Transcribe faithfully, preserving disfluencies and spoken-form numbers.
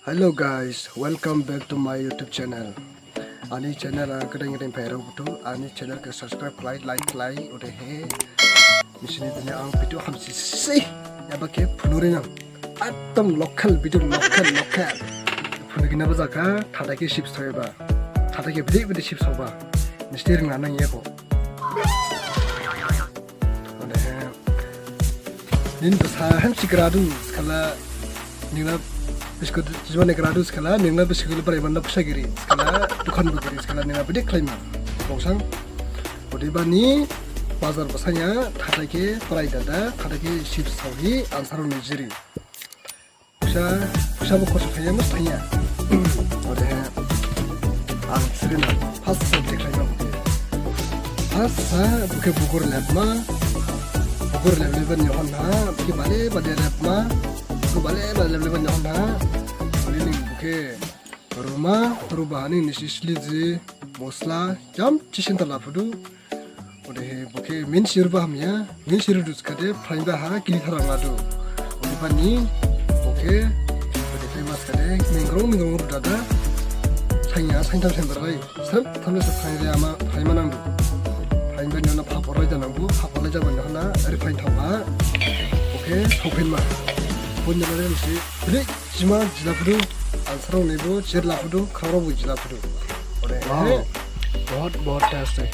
Hello guys, welcome back to my YouTube channel. Ani channel a gdain gdain phairao buthu, ani channel khe subscribe khlai, like khlai, odehe. Nisi ni dini ang video hamsisi yaba khe phunu rinang. Ekdom local video, local, local. Phunu gini bo jakha, thathai khe chips thaoba. Thathai khe bede bede chips thaoba. Nisi ringna nang yekho. Odehe, nini basa hamsi gradu skala, ningla biskut jibani gradu skala, ningla biskut brai manna phaisa giri skala, dukan bo giri skala, ningla bede khlaima. Bongsang. Odebani bazar basanya thathai khe brai dada, thathai khe chips thaohi, ansarao ni jiri. Phaisa, phaisa bo khorsa thangya, mas thangya. Odehe, ang sirina, first subject khlaima bokhe. First sa, bokhe bugur lepma, bugur lepleba ni hon ha, bokhe bale bale lepma, bokhe bale bale lepleba ni hon ha, bokhe ruma, ruba hani nisi sliji, mosla, jam chisin ta laphudu. Odehe bokhe minsi ruba hamya, minsi rudu skhade, phrainba ha gili tharang ladu. Odebani, bokhe, bokhe famous khade, mingrong mingrong ruda da, sainya, saintham sainbrai, srep thamle srep phrainre ama, phrainma nangdu. Phrainba ni hona phapor lai janangbu, phapor lai jaba ni hona, refine thaoba, bokhe, saophinma. Boni jana re nisi, bili, jima, jila phudu, ansarao nebo, jir laphudu, kharao bo jila phudu. Odehe, बहुत बहुत टेस्ट है।